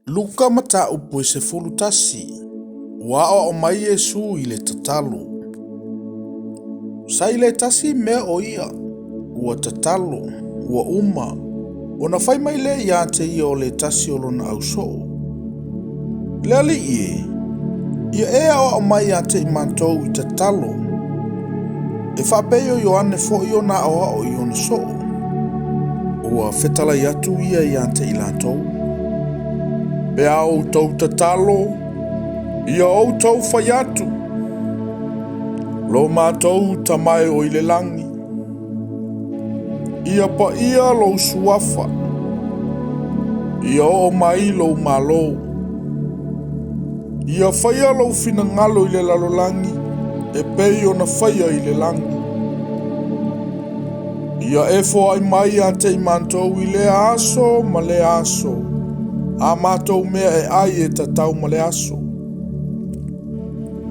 Luka mataupu e 11, ua aoao mai Iesu i le tatalo. Sa i le tasi mea o ia, ua tatalo, ua uma, ona fai mai lea ia te ia o le tasi o lona ausoo. Le Alii e, ia e aoao mai ia te i matou i tatalo, e faapei o Ioane foi ona aoao i ona soo. Ua fetalai atu ia ia te i latou. Pe a outou tatalo, ia outou fai atu, Lo matou Tama e o i le lagi, ia paia lou suafa, ia oo mai lou malo, ia faia lou finagalo i le lalolagi e pei ona faia i le lagi. Ia e foai mai ia te i matou i lea aso ma lea aso, a matou mea e ai e tatau ma le aso.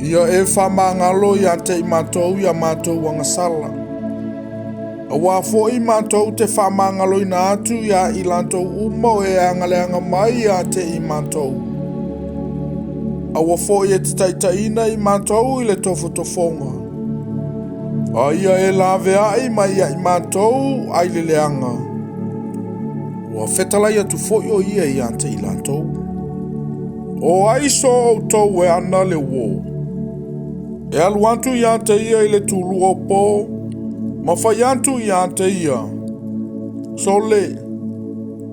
Ia e faamagalo ia te i matou i a matou agasala, Auā foi matou te faamagaloina atu iā i latou uma o e agaleaga mai ia te i matou. Aua foi e te taitaiina i matou i le tofotofoga, a ia e laveai mai ia i matou ai le leaga. Ua fetalai atu foi o ia ia te i latou. O ai so outou e ana le uō? E alu atu ia te ia i le tulua o po, ma fai atu ia te ia, Sole,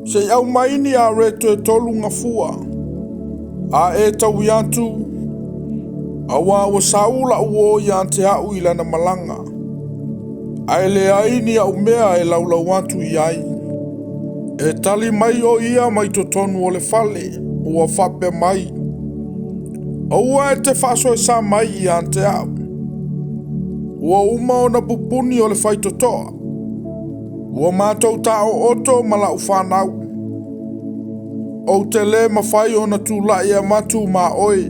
se i aumai ni areto e tolu gafua, a e taui atu, auā ua sau la'u uō ia te a'u i lana malaga, ae leai ni a'u mea e laulau atu i ai. E tali mai o ia mai totonu o le fale, ua faapea mai, Aua e te faasoesa mai ia te au. Ua uma ona pupuni o le faitotoa. Ua matou taooto ma lau fanau. Ou te le mafai ona tulai e avatu ma oe.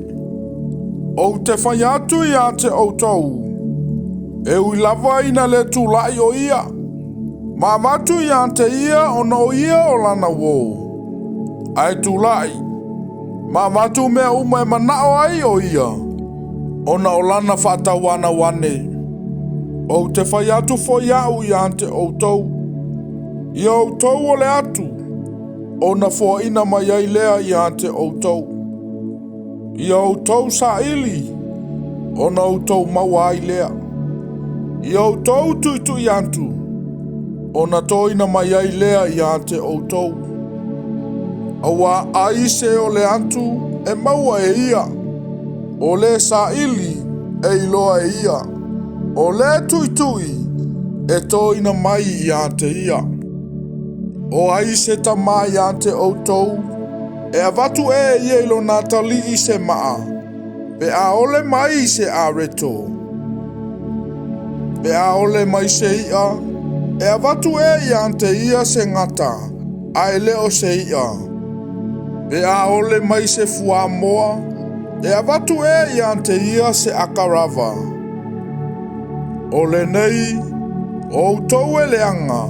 Ou te fai atu ia te outou, e ui lava ina le tulai o ia, ma avatu ia te ia ona o ia o lana uō. Ae tulai, ma avatu mea uma e manao ai o ia, ona o lana faatauanau ane. Ou te fai atu foi au ia te outou, ia outou ole atu, ona foaina mai ai lea ia te outou. Ia outou saili, ona outou maua ai lea. Ia outou tuitui atu, ona toina mai ai lea ia te outou. Auā ai se ole atu e maua e ia, o le saili e iloa e ia, o le tuitui e toina mai ia te ia. O ai se tama ia te outou, e avatu e ia i lona atalii se maa, pe a ole mai se areto? Pe a ole mai se i'a, e avatu e ia te ia se gata, ae le o se i'a? Pe a ole mai se fuamoa, e avatu e ia te ia se akarava? O lenei, o outou e leaga,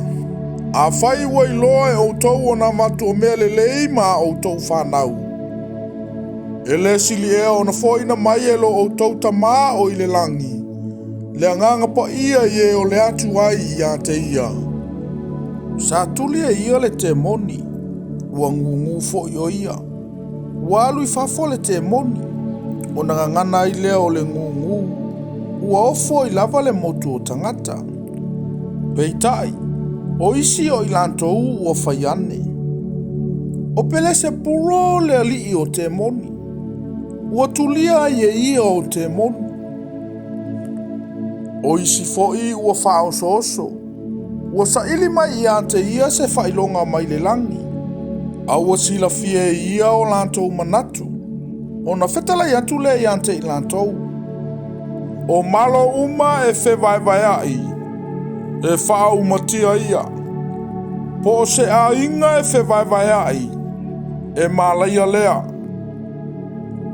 afai ua iloa e outou ona avatu o mea lelei ma a outou fanau, E le sili ea ona foaina mai e lo outou Tama o i le lagi, le Agaga Paia i e ole atu ai ia te ia. Sa tuli e ia le temoni, ua gūgū foi o ia. Ua alu i fafo le temoni, ona gagana ai lea o le gūgū, ua ofo ai lava le motu o tagata. Peitai, o isi o i latou ua fai ane. O Pelesepulo le alii o temoni. Ua tulia ai e ia o temoni. O isi foi ua faaosooso. Ua saili mai ia te ia se faailoga mai le lagi, a ua silafia e ia o latou manatu, ona fetalai atu lea ia te i latou. O malo uma e fevaevaeaʻi, e faaaumatia ia. Po o se aiga e fevaevaeaʻi, e malaia lea.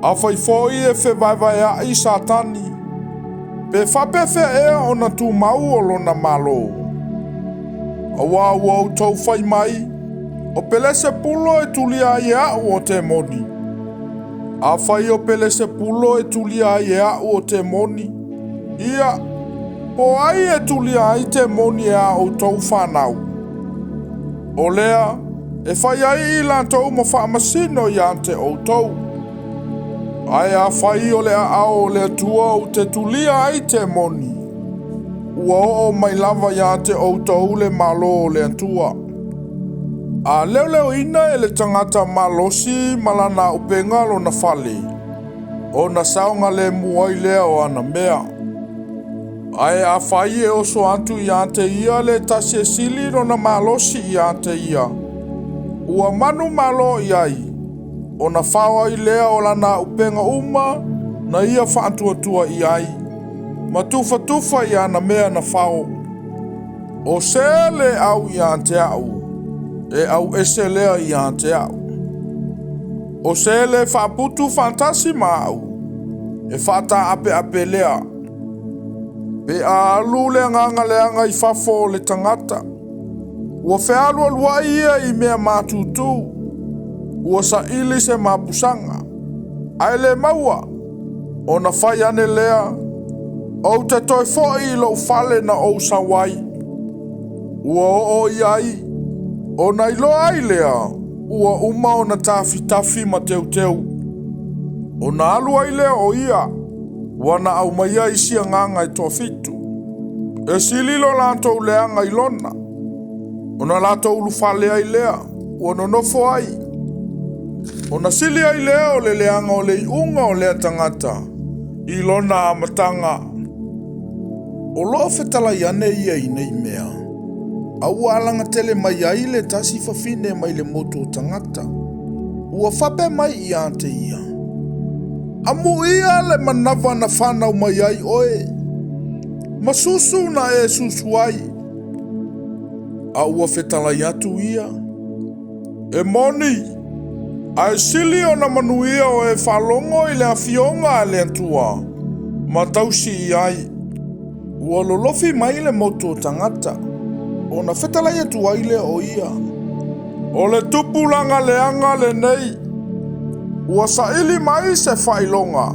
Afai foi e fevaevaeaʻi Satani, pe faapefea ea ona tumau o lona malo? Auā ua outou fai mai, O Pelesepulo e tulia ai e a'u o temoni. Afai o Pelesepulo e tulia ai e a'u o temoni, ia, po o ai e tulia ai temoni e a outou fanau? O lea, e fai ai i latou ma faamasino ia te outou. Ae afai o le aao o le Atua ou te tulia ai temoni, ua oo mai lava ia te outou le Malo o le Atua. A leoleoina e le tagata malosi ma lana auupega lona fale, ona saogalemu ai lea o ana mea. Ae afai e oso atu ia te ia le tasi e sili lona malosi ia te ia, ua manumalo i ai, ona fao ai lea o lana auupega uma na ia faatuatua i ai, ma tufatufa i ana mea na fao. O se le au ia te a'u, e au ese lea ia te a'u. O se le faaputu faatasi ma a'u, e faataapeape lea. Pe a alu le agaga leaga i fafo o le tagata, ua fealualuai ia i mea matutu, ua saili se mapusaga, ae le maua, ona fai ane lea, Ou te toe foi i lou fale na ou sau ai. Ua oo i ai, ona iloa ai lea, ua uma ona tafitafi ma teuteu. Ona alu ai lea o ia, ua na aumaia isi agaga e toafitu, e sili lo latou leaga i lona. Ona latou ulufale ai lea, ua nonofo ai. Ona sili ai lea o le leaga o le iuga o lea tagata i lona amataga. O lo o fetalai ane ia i nei mea, a ua alagatele mai ai le tasi fafine mai le motu o tagata, ua faapea mai ia te ia, Amuia le manava na fanau mai ai oe, ma susu na e susu ai. A ua fetalai atu ia, E moni, ae sili ona manuia o e faalogo i le afioga a le Atua ma tausi i ai. Ua lolofi mai le motu o tagata, ona fetalai atu ai lea o ia. O le tupulaga leaga lenei, ua saili mai se faailoga,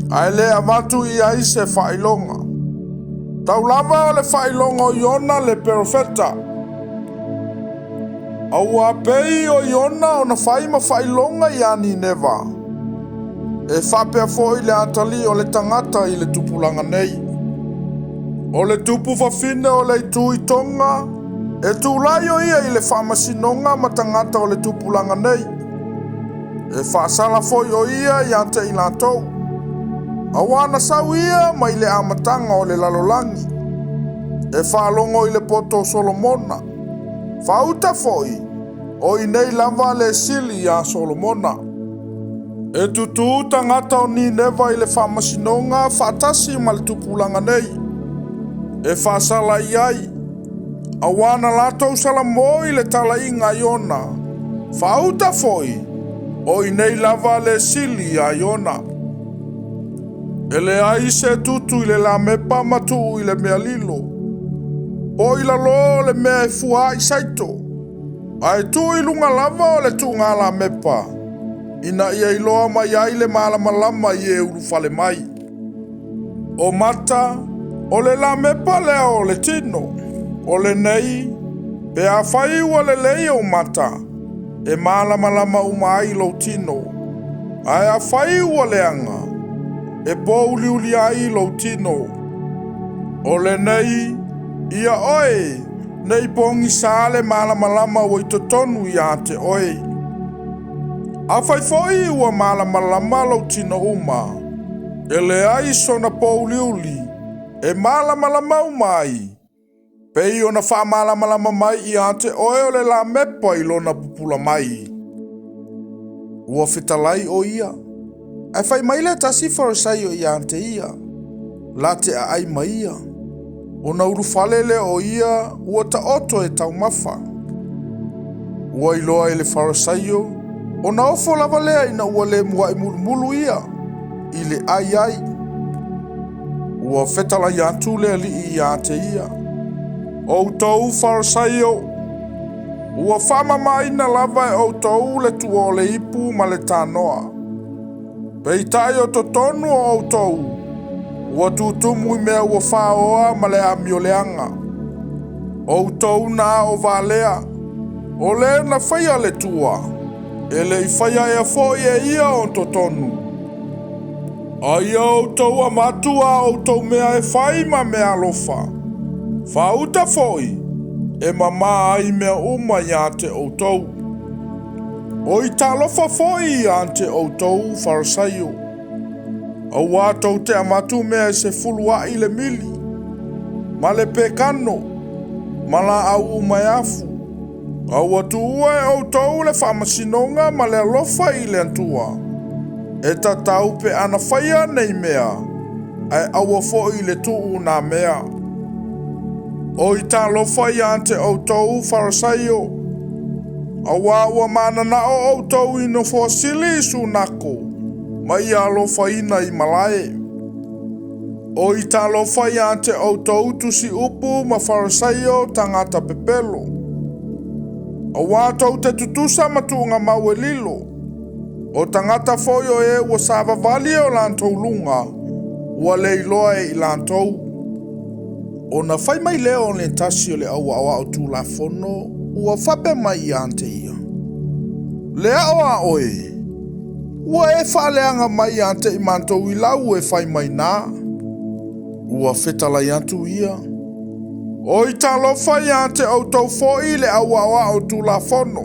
ae le avatu i ai se faailoga. Tau lava o le faailoga o Iona le perofeta. A ua pei o Iona ona fai ma faailoga iā Nineva, e faapea foi le atalii o le tagata i le tupulaga nei. O le tupu fafine o le itu i Tonga, e tulai o ia i le faamasinoga ma tagata o le tupulaga nei. E faasala foi o ia ia te i latou, auā na sau ia mai le amataga o le lalolagi, e faalogo i le poto o Solomona. Faauta foi, o i nei lava le sili iā Solomona. E tutū tagata o Nineva i le faamasinoga faatasi ma le tupulaga nei, e faasala i ai, auā na latou salamo i le talaiga a Iona, faauta foi, o i nei lava le sili iā Iona. E leai se tutu i le lamepa ma tuu i le mea lilo, po i lalo o le mea e fua ai saito, ae tuu i luga lava o le tuuga lamepa, ina ia iloa mai ai le malamalama i e ulufale mai. O mata, o le lamepa lea o le tino. O lenei, pe afai ua lelei ou mata, e malamalama uma ai lou tino. Ae afai ua leaga, e pōuliuli ai lou tino. O lenei, ia oe, ne i pogisa le malamalama ua i totonu ia te oe. Afai foi ua malamalama lou tino uma, e leai sona pōuliuli, e malamalama uma ai, pei ona faamalamalama mai ia te oe o le lamepa i lona pupula mai. Ua fetalai o ia, ae fai mai le tasi Farisaio ia te ia, la te aai ma ia. Ona ulufale lea o ia ua taoto e taumafa. Ua iloa e le Farisaio, ona ofo lava lea ina ua le muai mulumulu ia i le ai ai. Ua fetalai atu le Alii ia te ia, Outou Farisaio, Ua faamamaina lava e outou le tua o le ipu ma le tanoa. Peitai o totonu o outou, ua tutumu i mea ua faoa ma le amioleaga. Outou na ao valea, o le na faia le tua, e le i faia ea foi e ia o totonu. Aia outou avatu a outou mea e fai ma meaalofa, faauta foi e mamā ai mea uma ia te outou. Oi talofa foi ia te outou Farisaio, auā tou te avatu mea e sefulu a'i le mili, ma le pekano, ma laau uma e afu, a ua tuua e outou le faamasinoga ma le alofa i le Atua, e tatau pe ana faia nei mea, ae aua foi le tuu nā mea. Oi talofa ia te outou Farisaio, auā ua mananao outou i nofoa sili i sunako, ma ia alofaina i malae. Oi talofa ia te outou tusi upu ma Farisaio tagata pepelo, auā tou te tutusa ma tuugamau e lilo, o tagata foi o e ua savavali o latou luga, ua le iloa e i latou. Ona fai mai lea o le tasi o le au aoao tulafono, ua faapea mai ia te ia, Le ao a oe, ua e faaleaga mai ia te i matou i lau e fai mai nā. Ua fetalai atu ia, Oi talofa ia te outou foi le au aoao tulafono,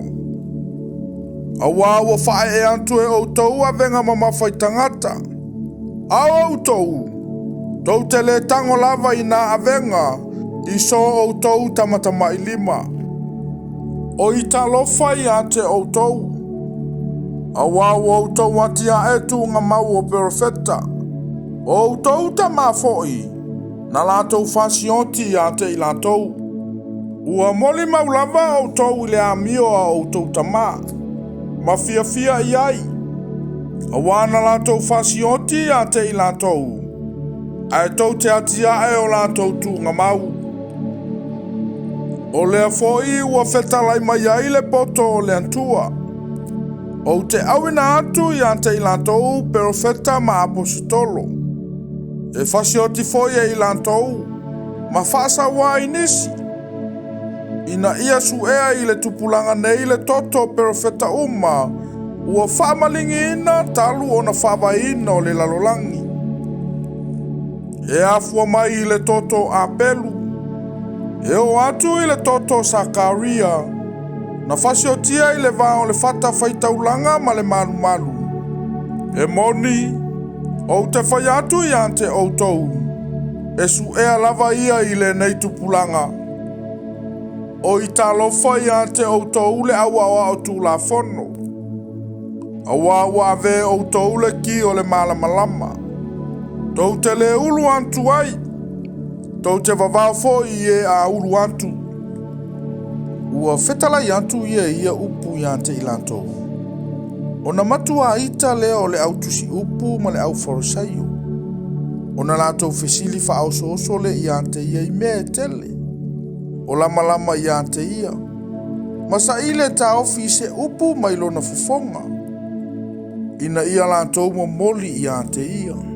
auā ua faaee atu e outou avega mamafa i tagata, a o outou, tou te le tago lava i nā avega i so outou tamatamailima. Oi talofa ia te outou, auā ua outou atiae tuugamau o perofeta, o outou tamā foi, na latou fasioti ia te i latou. Ua molimau lava outou i le amio a outou tamā, ma fiafia i ai, auā na latou fasioti ia te i latou, ae tou te atiae o latou tuugamau. O lea foi ua fetalai mai ai le poto o le Atua, ou te auina atu ia te i latou perofeta ma aposetolo, e fasioti foi e i latou, ma faasauā i nisi, ina ia suea i le tupulaga nei le toto o perofeta uma, ua faamaligiina talu ona faavaeina o le lalolagi. E afua mai i le toto o Apelu, e oo atu i le toto o Sakaria, na fasiotia i le va o le fatafaitaulaga ma le malumalu. E moni, ou te fai atu ia te outou, e suea lava ia i lenei tupulaga. Oi talofa ia te outou le au aoao tulafono, auā ua avea e outou le ki o le malamalama. Tou te le ulu atu ai, tou te vavao foi i e a ulu atu. Ua fetalai atu ia i ia upu ia te i latou, ona matua ita lea o le au tusi upu ma le au Farisaio, ona latou fesili faaosooso lea ia te ia i mea e tele, o lamalama ia te ia, ma saili e taofi i se upu mai lona fofoga, ina ia latou momoli ia te ia.